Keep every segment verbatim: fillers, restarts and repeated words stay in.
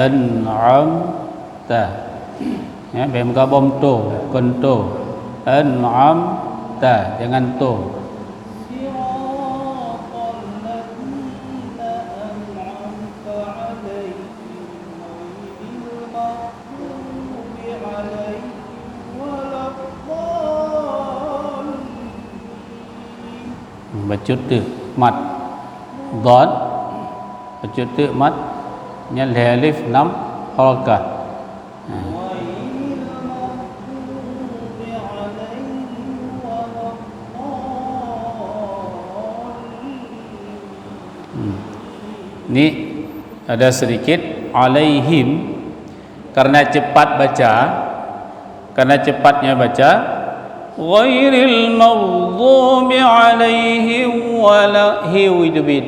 An'amta. Ya, bèk meugaboh to, kon to. An'amta, jangan to. صراط الذين أنعمت عليهم غير المغضوب عليهم ولا الضالين. Bacut teuk mat. Dhad. Bacut teuk mat. Nyan lhèe alif, nam harakah. Ha. Hmm. Ni ada sedikit alaihim, karena cepat baca, karena cepatnya baca, ghairil maghdubi alaihim wala, hiu itu bit.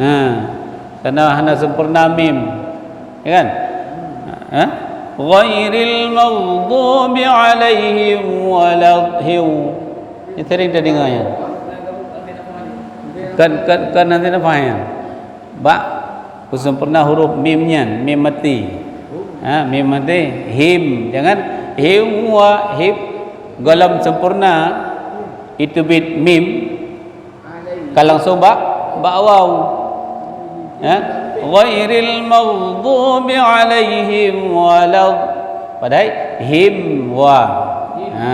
Ha, karena hana sempurna mim. Ya kan? Ha? Ghairil maghdubi alaihim wala, hiu. Ini sering terdengar ya. Kan, kan, kan nanti nampak ya. Bak beusempurna huruf mim nyan, mim mati. Ha, mim mati, him. Jangan him wa him. Gohlom sempurna itu bit mim. Ka langsung bak, bak waw. Ya. Ghairil maghdubi alaihim walad. Padahai him wa. Ha.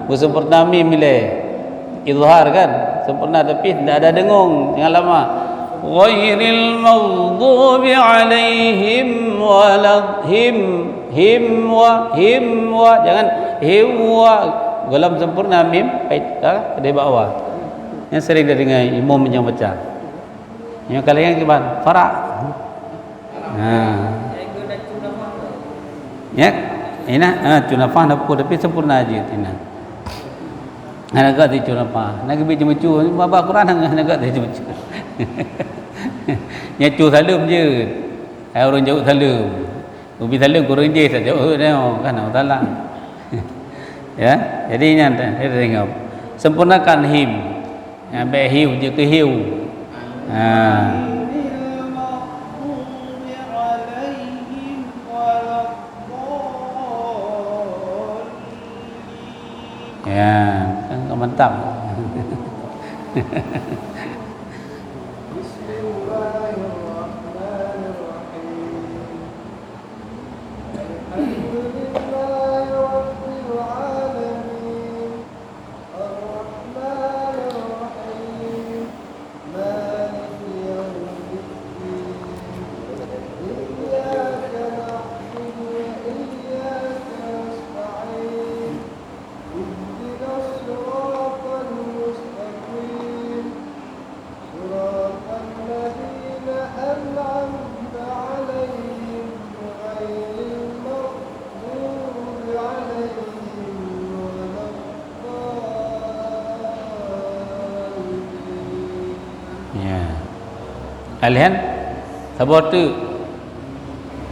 Beusempurna mim ilèe. Izhar kan? Sempurna tapi tidak ada dengung. Jangan lama. Ghairil maghdubi alaihim walad. Him, him wa, him wa. Jangan him wa. Gohlom sempurna mim, pait ka, ka dibak wa. Nyan sering tadeungoe imum nyang baca. Nyoe ka lagèe nyan kiban, farak. Ha. Ya. Ina, ha, cunafah na pukul tapi sempurna jeuet ina. Hana gèt di cunafah. Na geubi ceumeucue, baba Quran hana gèt di ceumeucue. Nyan cu saleuem jeuet. Hai ureueng jaweueb saleuem. Ubi saleuem kureueng jih tajaweueb nyoe, kan Allah Taala. Ya, jadi nyan teuh, dia teuingat. Sempurnakan him. Ya, bèk hiu, jeuet keu hiu. Ha. Ya, kan mantap. بسم الله الرحمن الرحيم. الحمد لله رب العالمين. الرحمن الرحيم. مالك يوم الدين. إياك نعبد وإياك نستعين. اهدنا الصراط المستقيم. صراط الذين أنعمت عليهم غير المغضوب عليهم ولا الضالين. Ya. Alihan saboh teuk.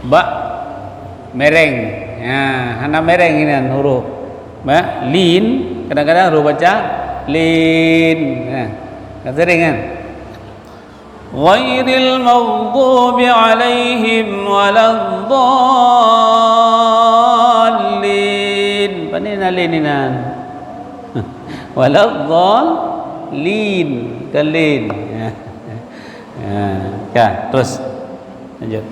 Bak mereng. Ha, hana mereng inan huruf. Ba, lin, kadang-kadang huruf baca lin. Ha, ka sering kan? Ghairil maghdubi alaihim waladdallin. Pane na lin inan? Waladdallin, bukan lin. Ha. Ha, ya, terus. Lanjut.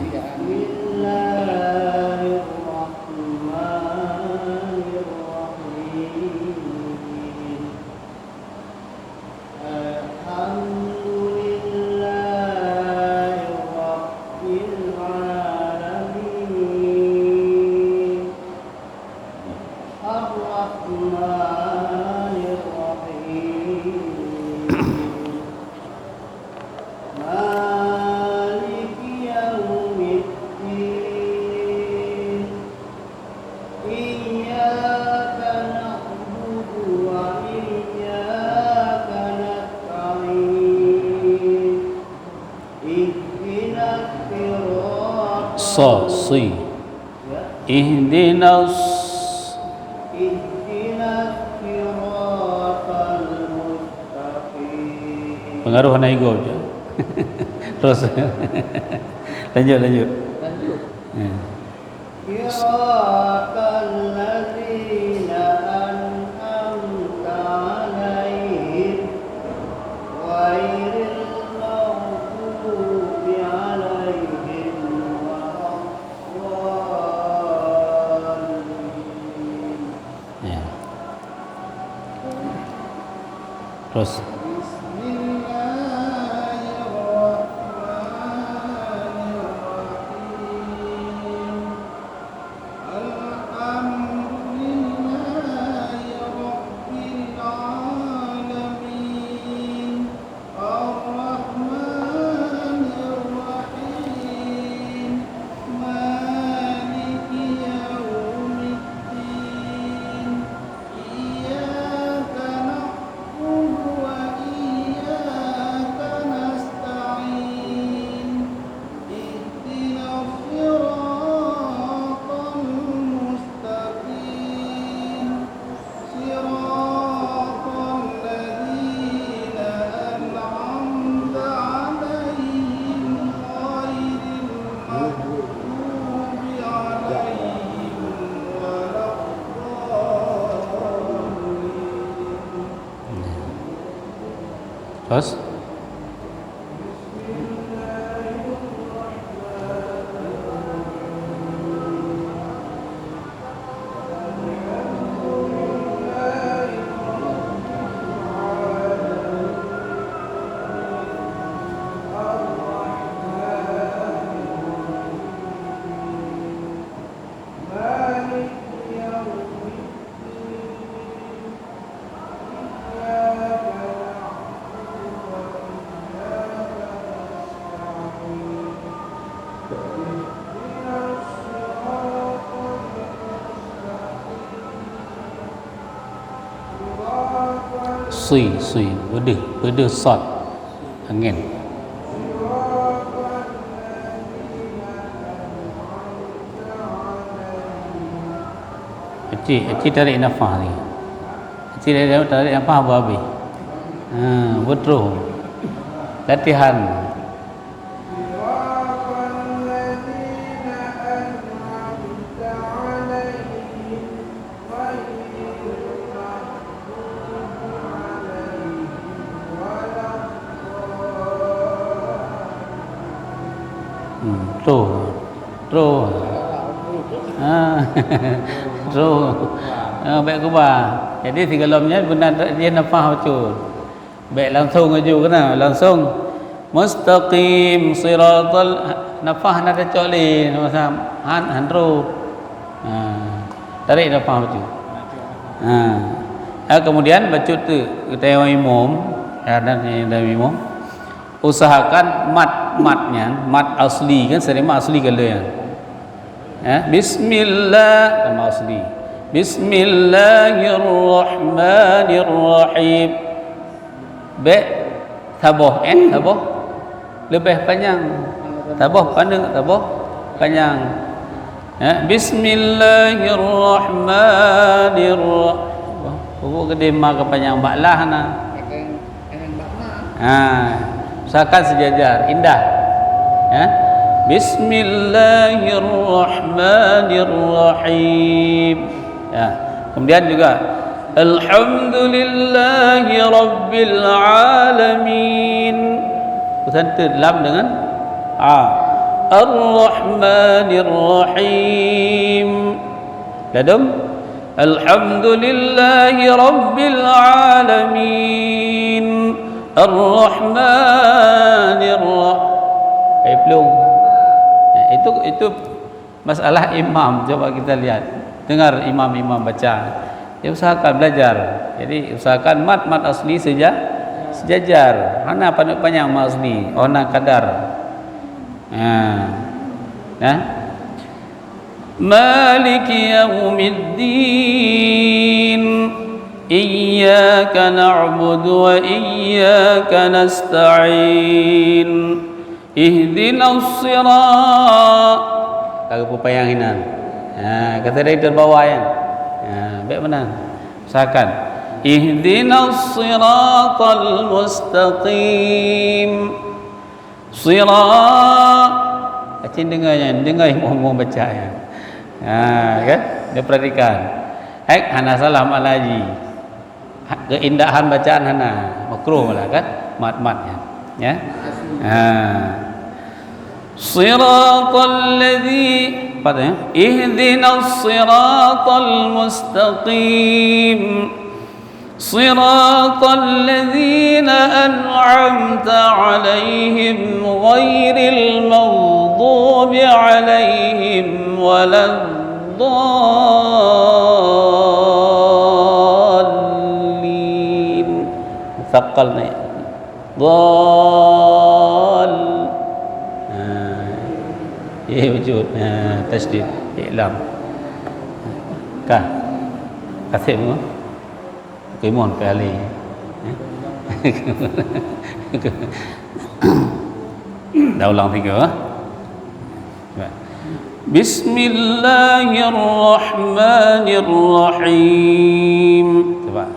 بسم الله الرحمن الرحيم. الحمد لله رب العالمين. الرحمن الرحيم. مالك يوم الدين. إياك نعبد وإياك نستعين. اهدنا الصراط Sa, si. Ihdinas. اهدنا الصراط المستقيم. Pengaruh hana igoe je. Terus. Lanjut, lanjut. Lanjut. Ya. صراط الذين أنعمت عليهم غير المغضوب عليهم ولا الضالين. Ya. Terus. Bismillahirrahmanirrahim. Alhamdulillahi Rabbil Alamin. Ar-Rahmanir Rahim. Maliki Yaumiddin. Iyyaka na'budu wa iyyaka nasta'in. Ihdinas siratal mustaqim. Siratal ladzina an'amta 'alaihim ghairil maghdubi 'alaihim waladdallin. Terus? Sui, sui, beudeuh, beudeuh sot. Angén. Aci, aci tarék nafah ni. Aci tarék, tarék nafah bah habéh. Ha, beutôi. Latihan. Hmm, troh. Troh. Ha. Troh. Ha, bèk keubah. Jadi sigohlom nyan guna jih nafah bacut. Bèk langsông laju keunan, langsông mustaqim siratal, nafah na tacok lé, han, han troh. Ha, tarék nafah bacut. Ha. Ha, kemudian bacut teuk geutanyoe imum, ya, dan geutanyoe imum. Usahakan mat, mat nyan, mat asli kan, seureumat asli ka lheueh nyan. Ya, bismillah, sama asli. Bismillahirrahmanirrahim. Bèk saboh, eh, saboh leubeh panyang. Saboh paneuk, saboh panyang. Ya, bismillahirrahmanirrahim. Huruf geude ma ka panyang bak lah na. Ha, usahakan seujajar, indah. Ya. Bismillahirrahmanirrahim. Ya. Kemudian juga, alhamdulillahi rabbil alamin. Pesan tu lam dengan a. Ar-Rahmanir Rahim. Ladom. Alhamdulillahi rabbil alamin. Ar-Rahmanir Ra-, eh, pelung. Ya, itu, itu masalah imam. Coba kita lihat. Dengar imam-imam baca. Ya, usahakan belajar. Jadi, usahakan mat, mat asli seja-, sejajar. Hana paneuk panyang mat asli. Oh, na kadar. Ha. Nah. Maliki yaumiddin. Iyyaka na'budu wa iyyaka nasta'in. Ihdinas sirat. Ka geupeupanjang inan. Ha, kata dari terbawa ya. Ha, bèk meunan. Usahakan. Ihdinas siratal mustaqim. Sira-, Aceh dengar nyan, dengar imum-imum baca nyan. Ha, kan? Dia perhatikan. Hek, hana salah mak laju. Ha, keindahan bacaan hana, makruh lah kan, mat-mat nyan. Ya. Ha. Siratal ladzi, apa tu ya? Ihdinas siratal mustaqim. Siratal ladzina an'amta 'alaihim ghairil maghdubi 'alaihim waladdallin. Musaqqal naik. Dhal. Ha. Ya, wujud. Ha, tasydid. I'lam. Ka. Kasih mu. Kemon kali. Dah ulang tiga. Bismillahirrahmanirrahim. Cuba.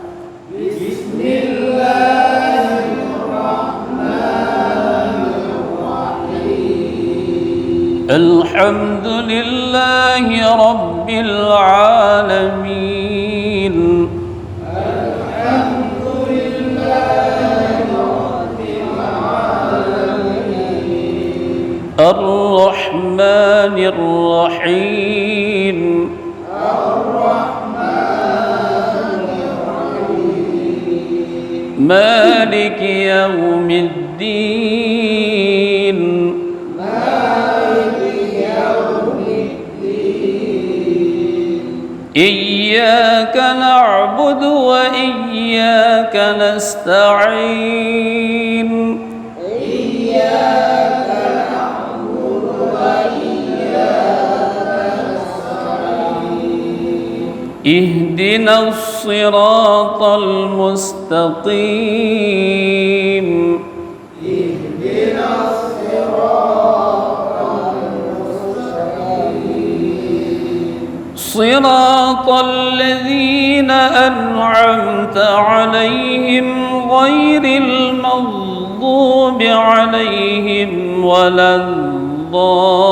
Alhamdulillahi Rabbil Alamin. Ar-Rahmanir Rahim. Maliki yaumiddin. Iyyaka na'budu wa iyyaka nasta'in. Ihdinas siratal mustaqim. Siratal ladzina an'amta 'alaihim ghairil maghdubi 'alaihim waladdallin.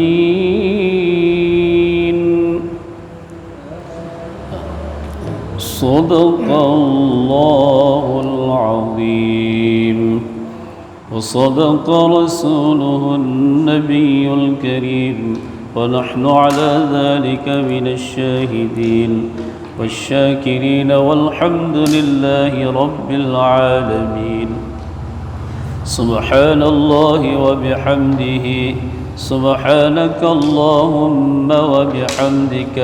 آمين. صدق الله العظيم. وصدق رسوله النبي الكريم، ونحن على ذلك من الشاهدين والشاكرين، والحمد لله رب العالمين. سبحان الله وبحمده، سبحانك اللهم وبحمدك.